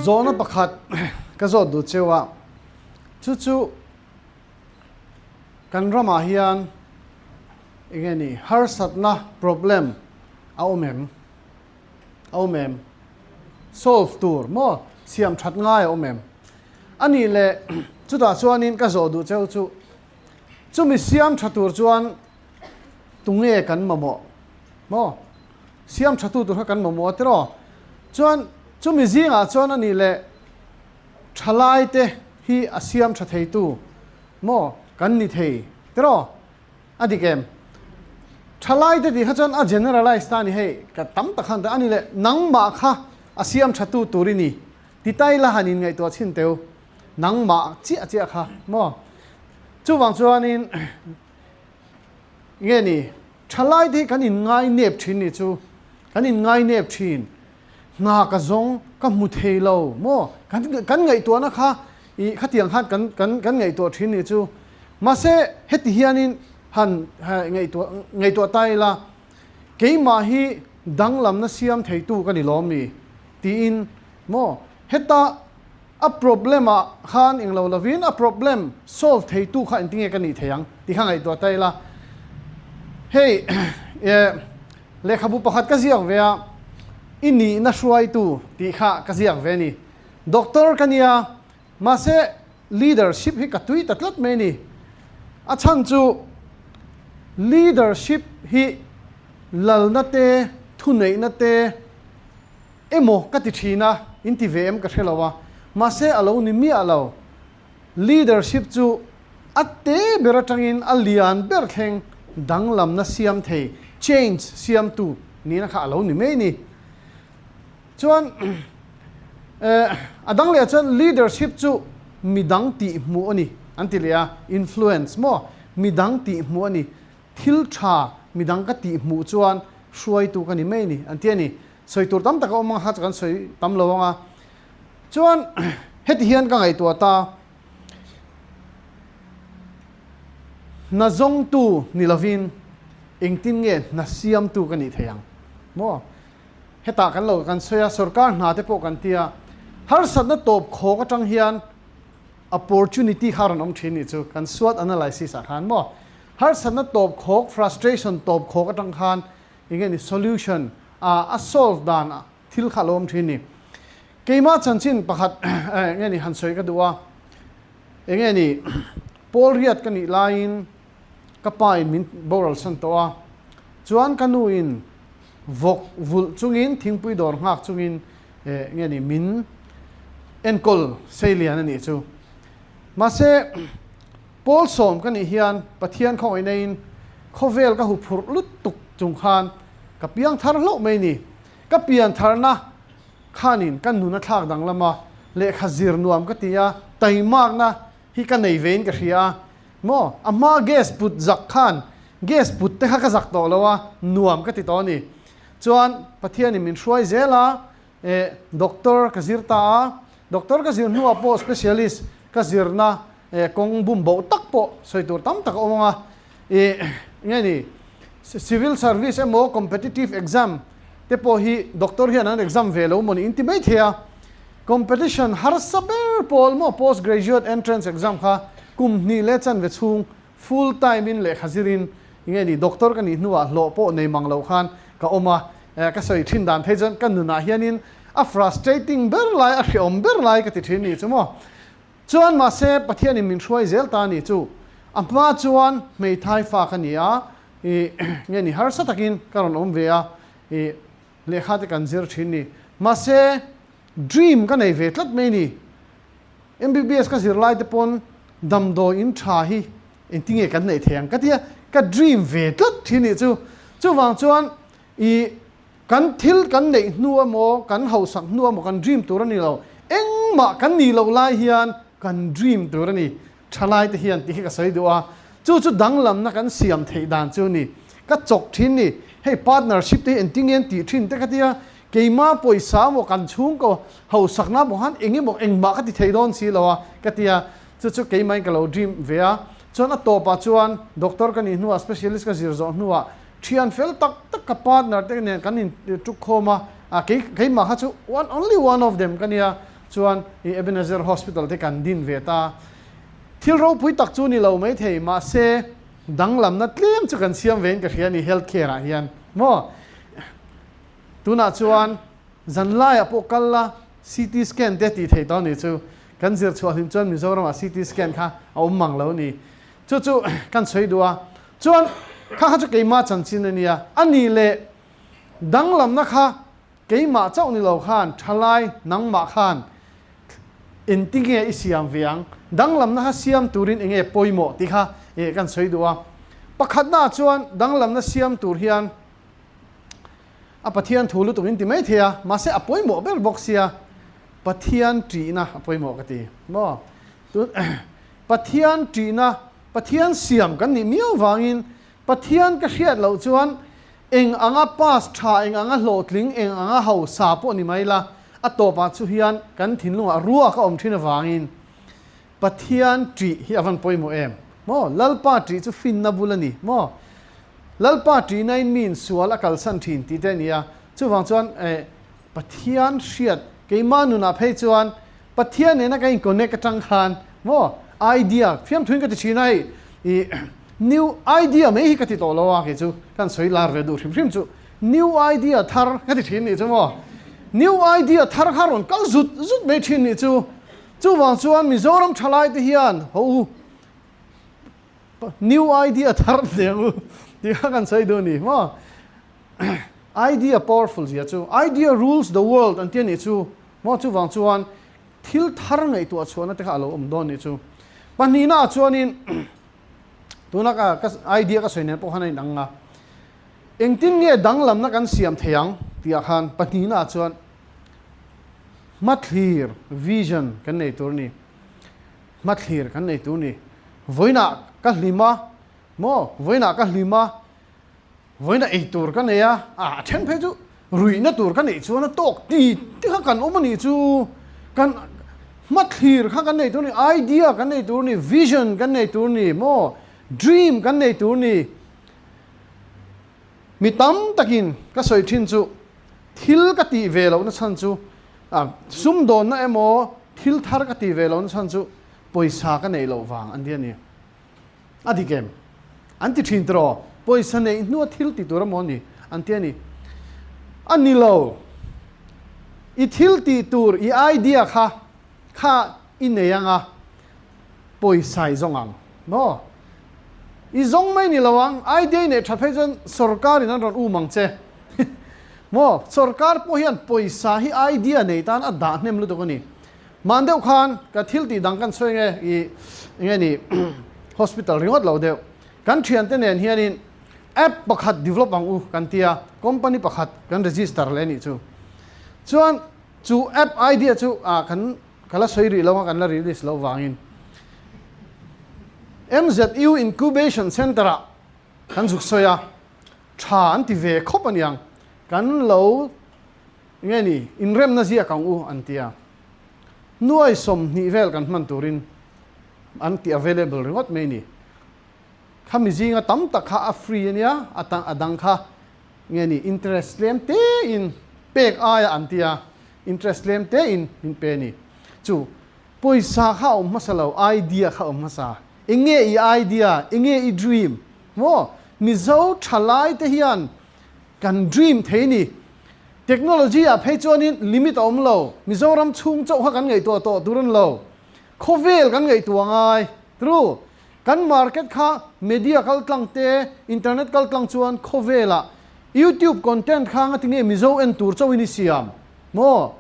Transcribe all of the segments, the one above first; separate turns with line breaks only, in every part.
Zawhna pakhat ka zawt duh cheu a, chu chu kan ramah hian eng nge ni harsatna problem a awm em? A awm em? Solve tur maw siam that ngai a awm em? A nih leh chutah chuanin ka zawh duh cheu chu chumi siam tha tur chuan tunge kan mamawh maw? Siam tha tu tur kha kan mamawh a tiraw? Chuan chumi zingah chuan a nih leh thalai te hi a siam tha thei tu maw kan ni thei tiraw? A dik em? Thalai te tih kha chuan a generalize ta a ni hei ka tam tak khan a ni leh nangmah kha a siam tha tu tur i ni ti tai la han in ngaihtuah chhin teu nangmah chiah chiah kha maw? Chuvang chuanin Nge ni, thalaite hi kan inngai nep thin nih chu, kan inngai nep thin. Hna ka zawng, ka hmu thei lo maw? Kan kan ngaihtuahna kha ih khatiang khan kan kan kan ngaihtuah thin nih chu. Mahse heti hianin han ngaihtuah ngaihtuah ta ila, keimah hi danglamna siam theitu ka ni lawm mi? Tiin maw? Heta A problem ah khan englo lovin a problem solve theitu kha engtinge ka nih thei ang tih kha ngaihtuah ta ila. Hei lehkhabu pakhat ka ziak ve a, i nihna hruaitu tih kha ka ziak ve a ni. Doctor ka nia, mahse leadership hi ka tui ta tlat mai a ni. A chhan chu leadership hi lalna te, thuneihna te, Emaw ka ti thin a, in ti ve em ka hre lo a, mahse a lo ni miah lo. Leadership chu a te ber atangin a lian ber thleng danglamna siam thei, change siamtu nihna kha a lo ni mai ni. Chuan a dang leh chuan leadership chu midang tihhmuh a ni an ti leh a, influence maw, midang tihhmuh a ni. Thil tha midang ka tihhmuh chuan hruaitu ka ni mai ni an ti a ni. Sawi tur tam tak a awm ang kha chu kan sawi tam lo ang a. Chuan heti hian ka ngaihtuah ta, hna zawngtu ni lovin engtin nge hna siamtu ka nih thei ang maw? Hetah kan lo kan sawi a, sorkar hna te pawh kan ti a, harsatna tawp khawk atang hian opportunity kha a rawn awm thin nih chu kan SWOT analysis ah khan maw? Harsatna tawp khawk, frustration tawp khawk atang khan Enge ni solution a a solve dan a thil kha lo awm thin ni. Keimah chanchin pakhat enge ni han sawi ka duh a, enge ni Paul Riat ka nih laiin ka pa in min boral san tawh a, chuan ka nu in vawk vulh chungin thingpui dawr nghak chungin enge ni min enkawl seilian a nih chu. Mahse Paul sawm ka nih hian Pathian khawngaih neiin khawvel ka huphurh lutuk chung khan ka piang thar hlauh mai ni. Ka pian tharna khanin ka nun a thlak danglam a, lehkha zir nuam ka ti a, taimakna hi ka nei vein ka hria a. Maw, a hma gas put zak khan gas put te kha ka zak tawh lo a, nuam ka ti tawh a ni. Chuan Pathianin min hruai zel a, eh, doctor ka zir ta a, doctor ka zir hnuah pawh specialist ka zirna eh kawng bum boh tak pawh sawi tur tam tak a awm ang a, ih nge ni civil service emaw competitive exam te pawh hi doctor hian an exam ve lo maw ni in ti mai thei a, competition harsa ber pawl maw post graduate entrance exam kha kum hnih leh chanve chhung full time in lehkha zirin nge ni doctor ka nih hnuah hlawh pawh nei mang lo khan ka awm a, eh ka sawi thin dan phei chuan ka nunah hianin a frustrating ber lai a hreawm ber lai ka ti thin ni chu maw. Chuan mahse Pathianin min hruai zel ta a ni chu. A hma chuan hmeithai fa ka ni a, ih nge ni harsa takin ka rawn awm ve a, ih lehkha te kan zir thin ni. Mahse dream ka nei ve tlat mai ni. MBBS ka zir lai te pawn damdawi in tha hi engtinge kan neih thei ang ka ti a, ka dream ve tlat thin nih chu. Chuvang chuan ih Kan thil kan neih hnu emaw, kan hausak hnu emaw kan dream tur a ni lo. Engmah kan nih loh lai hian kan dream tur a ni. Thalai te hian tih hi ka sawi duh a. Chu chu danglamna kan siam theih dan chu a ni. Ka chawk thin ni. Hei partnership te hi engtin nge an tih thin te ka tia. Keima pawisa emaw kan chhungkaw hausakna emaw khan eng emaw engmah ka ti thei dawn si lo a ka tia. Chu chu keimahin ka lo dream ve a. Chuan a tawpah chuan doctor ka nih hnuah specialist ka zir zawh hnuah Thian fel tak tak ka partner te nen kan in tuk khawm a, a kei keimah kha chu one only one of them ka nia. Chuan i Ebenezer Hospital te kan din ve ta. Thil ropui tak chu ni lo maithei, mahse danglamna tlem chu kan siam vein ka hria a ni health care ah hian maw. Tunah chuan zanlaiah pawh kal la CT scan te tih theih tawh a nih chu. Kan zir chhuah hlim chuan Mizoramah CT scan kha a awm mang lo a ni. Chu chu kan sawi duh a. Chuan kha kha chu keimah chanchin a nia. A nih leh danglamna kha keimah chauh ni lo khan thalai nangmah khan engtinge i siam ve ang? Danglamna kha siam turin enge pawimawh tih kha kan sawi duh a. Pakhatnaah chuan danglamna siam tur hian A Pathian thu lutuk in ti mai thei a, mahse a pawimawh ber bawk sia, Pathian ṭihna a pawimawh ka ti maw? Tun Pathian ṭihna, Pathian siam kan nih miau vangin Pathian ka hriat loh chuan eng anga pass ṭha, eng anga hlawhtling, eng anga hausa pawh ni mai la, a tawpah chu hian kan thinlungah ruak a awm ṭhin avangin Pathian ṭih hi a van pawimawh em? Maw? Lalpa ṭih chu finna bul a ni maw? Lalpa ṭihnain miin sual a kalsan ṭhin tih te a ni a, chuvang chuan eh Pathian hriat keimah nunah phei chuan Pathian nena ka in connect atang khan maw idea fiamthuin ka ti ṭhin a hei ih new idea mai hi ka ti tawh lo a kei chu kan sawi lar ve duh hrim hrim chu new idea thar ka ti ṭhin nih chu maw new idea thar kha rawn kal zut zut mai ṭhin nih chu chuvang chuan Mizoram ṭhalai te hian haw u New idea thar hle ang u tih kha kan sawi duh a ni maw? Idea powerful zia chu idea rules the world an ti a nih chu maw? Chuvang chuan thil thar ngaihtuah chhuahna te kha a lo awm dawn nih chu. Pahnihna ah chuanin tuna ka idea ka sawi nen pawh khan a inang a, engtin nge danglamna kan siam thei ang tih ah khan pahnihna ah chuan hmathlir, vision, kan nei tur a ni. Hmathlir kan nei tur ni. Vawiinah ka hlim a, maw? Vawiinah ka hlim a, vawiinah ei tur ka nei a, a then phei chu ruihna tur ka neih chuan a tawk ti ti kha kan awm a nih chu. Kan hmathlir kha kan nei tur ni, idea kan nei tur ni, vision kan nei tur ni, maw? Dream kan nei tur ni. Mi tam takin ka sawi thin chu thil ka tih ve lohna chhan chu sumdawnna emaw thil thar ka tih ve lohna chhan chu pawisa ka neih loh vang an ti a ni. A dik em? An ti thin tiraw? Pawisa neih hnua thil ti tur emaw ni an ti a ni. A ni lo. I thil tih tur, i idea kha kha i nei anga pawisa i zawng ang maw? I zawng mai ni lo ang, idea i neih that phei chuan sorkar in an rawn um ang che maw? Sorkar pawh hian pawisa hi idea nei tan a dah hnem lutuk a ni. Hman deuh khan ka thil tih dang kan sawi nge i enge ni hospital ringawt lo deuh kan thiante nen hianin app pakhat develop ang u kan tia company pakhat kan register leh a nih chu. Chuan chu app idea chu ah kan Ka la sawi rih lo a, kan la release loh vangin MZU Incubation Centre ah kan zuk sawi a, tha an ti ve khawp a niang, kan lo nge ni inremna ziak ang u an ti a, nuai 20 vel kan hman turin an ti available ringawt mai ni. Khami zinga tam tak kha a free a nia, a dang kha nge ni interest tlem tein pek aia an ti a, Interest tlem te in min pe a ni. Chu pawisa kha a awm hmasa lo, idea kha a awm hmasa. Enge i idea? Enge i dream? Maw? Mizo thalai te hian kan dream thei ni. Technology ah phei chuanin limit a awm lo. Mizoram chhung chauh kha kan ngaihtuah tawh tur a ni lo. Khawvel kan ngaihtuah ngai. True. Kan market kha media kal tlang te, internet kal tlang chuan khawvelah YouTube content kha nga tinge Mizo en tur chauhin i siam maw?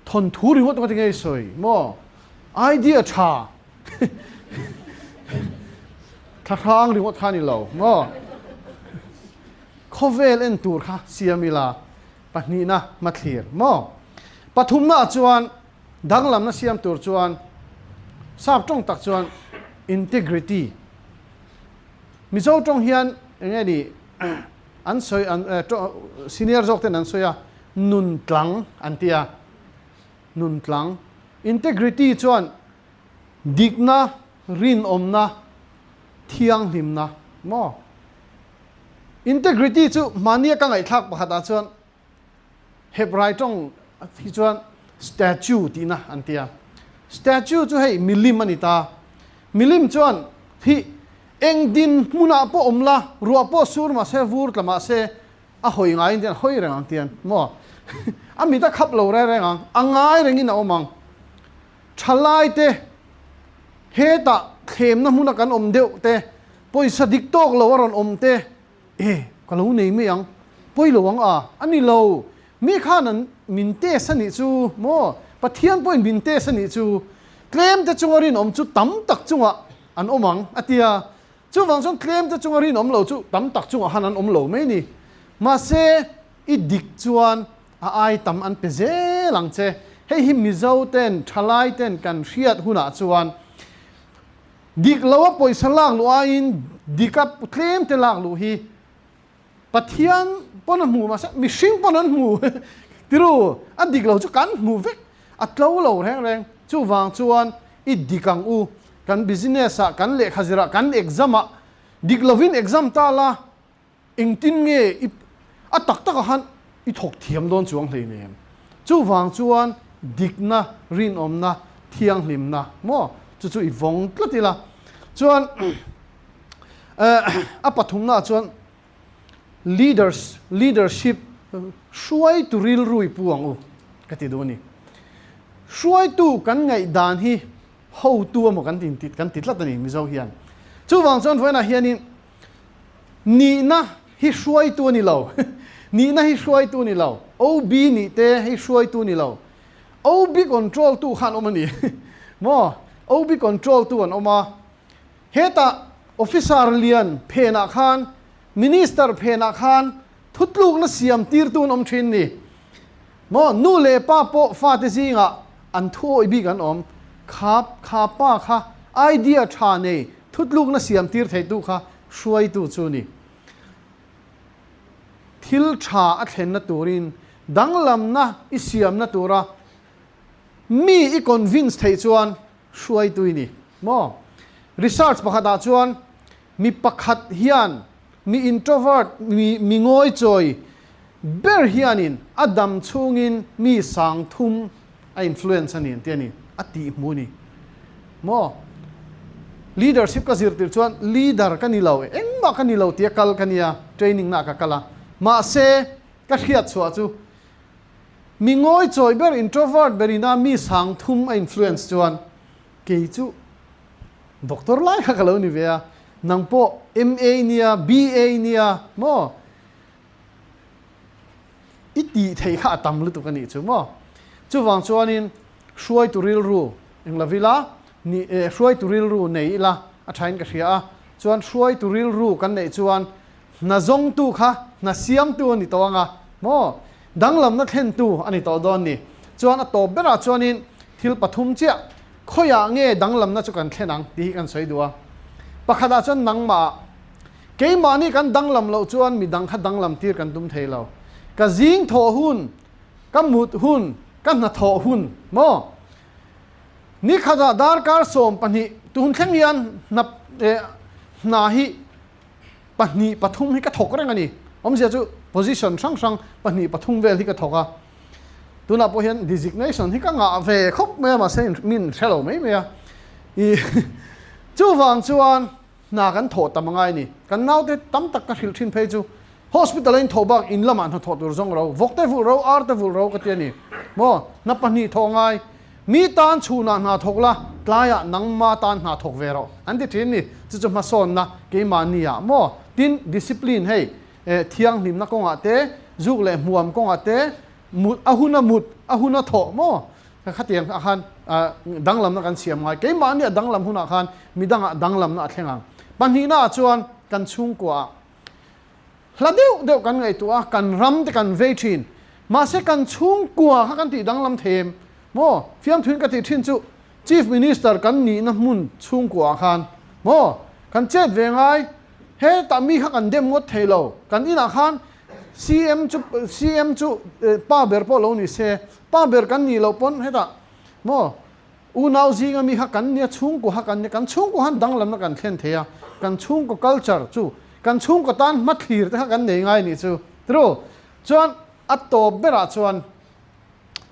Thawnthu ringawt nga tinge i sawi maw? Idea tha thlahrang ringawt kha ni lo maw? Khawvel en tur kha siam ila pahnihna hmathlir maw? Pathumna ah chuan Danglamna siam tur chuan sap tawng tak chuan integrity. Mizo tawng hian eng nge ni an sawi an senior zawk ten an sawi a nun tlang an ti a nun tlang. Integrity chuan dikna, rinawmna, thianghlimna maw? Integrity chu mahnia ka ngaihthlak pakhatah chuan Hebrai tawng hi chuan Statue tihna an ti a. Statue chu hei milim a ni ta. Milim chuan hi eng din hmunah pawh awm la, ruah pawh sur mah se, vur tla mah se, a hawi ngaiin tian hawi reng ang tian maw? A mit a khap lo reng reng ang, a ngai rengin a awm ang. Thalaite hetah thlemna hmuna kan awm deuh te, pawisa dik tawk lo a rawn awm te, E, ka lo nei mai ang, pawi lo ang a, a ni lo, mi khan an min test a nih chu maw, Pathian pawhin min test a nih chu, tlem te chunga rinawm chu tam tak chungah an awm ang a ti a, chuvang chuan tlem te chunga rinawm lo chu tam tak chungah han an awm lo mai ni, mahse i dik chuan a ai tam an pe zel ang che, hei hi Mizo ten, thalai ten kan hriat hunah chuan Dik lo a pawisa lak luh aiin dik a tlem te lak luh hi Pathian pawn a hmu mahse mihring pawn an hmu tiru a dik lo chu kan hmu vek a tlo lo reng reng chuvang chuan i dik ang u kan business ah kan lehkha zirah kan exam ah dik lovin exam ta la Engtin nge i a tak takah khan i thawk thiam dawn chuang hleinem? Chuvang chuan dikna, rinawmna, thianghlimna maw chu chu i vawng tlat ila. Chuan a pathumnaah chuan leaders, leadership, hruaitu rilru i pu ang u ka ti duh a ni. Hruaitu kan ngaihdan hi hotu emaw kan ti kan ti tlat a ni Mizo hian. Chuvang chuan vawiinah hianin Nihna hi hruaitu a ni lo. Nihna hi hruaitu a ni lo. OB nih te hi hruaitu a ni lo. OB control tu kha an awm a ni. Maw? OB control tu an awm a. Hetah officer lian phenah khan, minister phenah khan thutlukna siam tirtu an awm thin ni. Maw? Nu leh pa pawh fate zingah an thuawih bik an awm. Kha kha pa kha idea tha nei Thutlukna siam tir theitu kha hruaitu chu ni. Thil tha a thlenna turin danglamna i siamna tura mi i convince theih chuan hruaitu i ni maw? Research pakhatah chuan mi pakhat hian mi introvert, mi mi ngawichawi ber hianin a dam chhungin mi sang thum a influence a ni an ti a ni, a tih hmu a ni. Maw? Leadership ka zirtir chuan leader ka ni lo, engmah ka ni lo tia kal ka nia, training na ka kal a. Mahse, ka hriat chhuah chu mi ngawichawi ber, introvert berina mi sang thum a influence chuan kei chu Doctor lai kha ka lo ni ve a, nang pawh MA i nia, BA i nia maw? I tih theih kha a tam lutuk a nih chu maw? Chuvang chuanin hruaitu rilru eng lo ila, ni eh hruaitu rilru nei ila a thain ka hria a, chuan hruaitu rilru kan neih chuan hna zawngtu kha hna siamtu a ni tawh ang a maw? Danglamna thlentu a ni tawh dawn ni. Chuan a tawp berah chuanin thil pathum chiah Khawiah nge danglamna chu kan thlen ang tih hi kan sawi duh a. Pakhatah chuan nangmah, keimahni kan danglam loh chuan midang kha danglam tir kan tum thei lo. Ka zing thawh hun, ka mut hun, ka hnathawh hun maw? Nikhatah darkar 12 tun thleng hian hna eh hna hi pahnih pathum hi ka thawk reng a ni. Awmzia chu position hrang hrang pahnih pathum vel hi ka thawk a. Tunah pawh hian designation hi ka ngah ve khawp mai a mahse min hre lo mai mai a. I chuvang chuan hna kan thawh tam angai a ni. Kan naute tam tak ka hrilh thin phei chu hospital a in thawh bak in lamah hna thawh tur zawng ro, vawk te vulh ro, ar te vulh ro ka ti a ni. Maw hna pahnih thawh angai. Mi tan chhunah hna thawk la, tlaiah nangma tan hna thawk ve rawh an ti thin ni. Chu chu hmasawnna keimahni ah maw? Tin, discipline hei eh thianghlimna kawngah te, zuk leh hmuam kawngah te, mut a hun a mut, a hun a thawh maw? Khatiang ah khan danglamna kan siam ngai. Keimahni a danglam hunah khan midangah danglamna a thleng ang. Pahnihna ah chuan kan chhungkua ah Hla deuh deuh kan ngaihtuah a, kan ram te kan vei thin. Mahse kan chhungkua kha kan tih danglam thei em? Maw? Fiamthuin ka tih thin chu Chief Minister kan nihna hmun chhungkua ah khan maw? Kan chet ve ngai. Hetah mi kha kan dem ngawt thei lo. Kan inah khan CM chu CM chu pa ber pawh lo ni se, pa ber kan nih loh pawn hetah maw? Unau zinga mi kha kan nia, chhungkua kha kan nia, kan chhungkua khan danglamna kan thlen thei a, kan chhungkaw culture chu kan chhungkaw tan hmathlir te kha kan nei ngai nih chu. True. Chuan a tawp berah chuan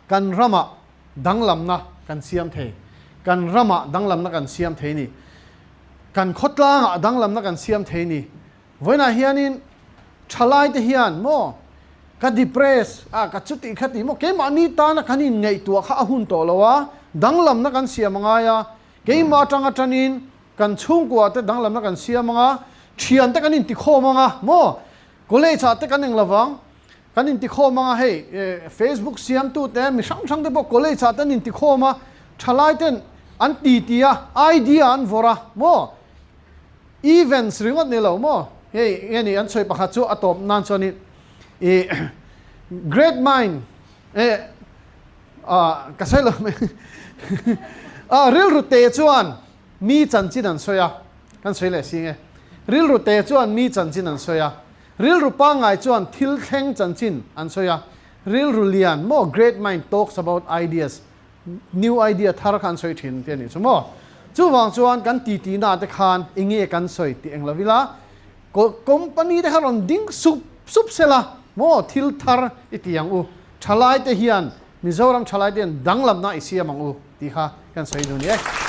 kan ramah. danglamna kan siam thei. Kan ramah danglamna kan siam thei ni. Kan khawtlangah danglamna kan siam thei ni. Vawiinah hianin thalaite hian maw ka depress a, ka chuti kha ti maw keimahni tana kan inngaihtuah kha a hun tawh lo a, danglamna kan siam a ngai a, keimah atang atanin kan chhungkua te danglamna kan siam ang a, thiante kan intikhawm ang a maw, college ah te kan eng lovang, kan intikhawm ang a, hei Facebook siamtute mi hrang hrang te pawh college ah te an intikhawm a, thalaiten an titi a, idea an vawrh a maw. Events ringawt ni lo maw? Hei nge ni an sawi pakhat chu a tawp nan chuanin i great mind eh ah ka sawi lo mai ah rilru te chuan mi chanchin an sawi a kan sawi leh si nge rilru te chuan mi chanchin an sawi a rilru pangngai chuan thil thleng chanchin an sawi a rilru lian maw great mind talks about ideas New idea thar kha an sawi thin tih a nih chu maw? Chuvang chuan kan titi na te khan enge kan sawi tih eng lo ila, company te kha rawn ding sup sup sela maw thil thar i ti ang u, thalai te hian Mizoram thalai te hian danglamna i siam ang u tih kha kan sawi duh ni e.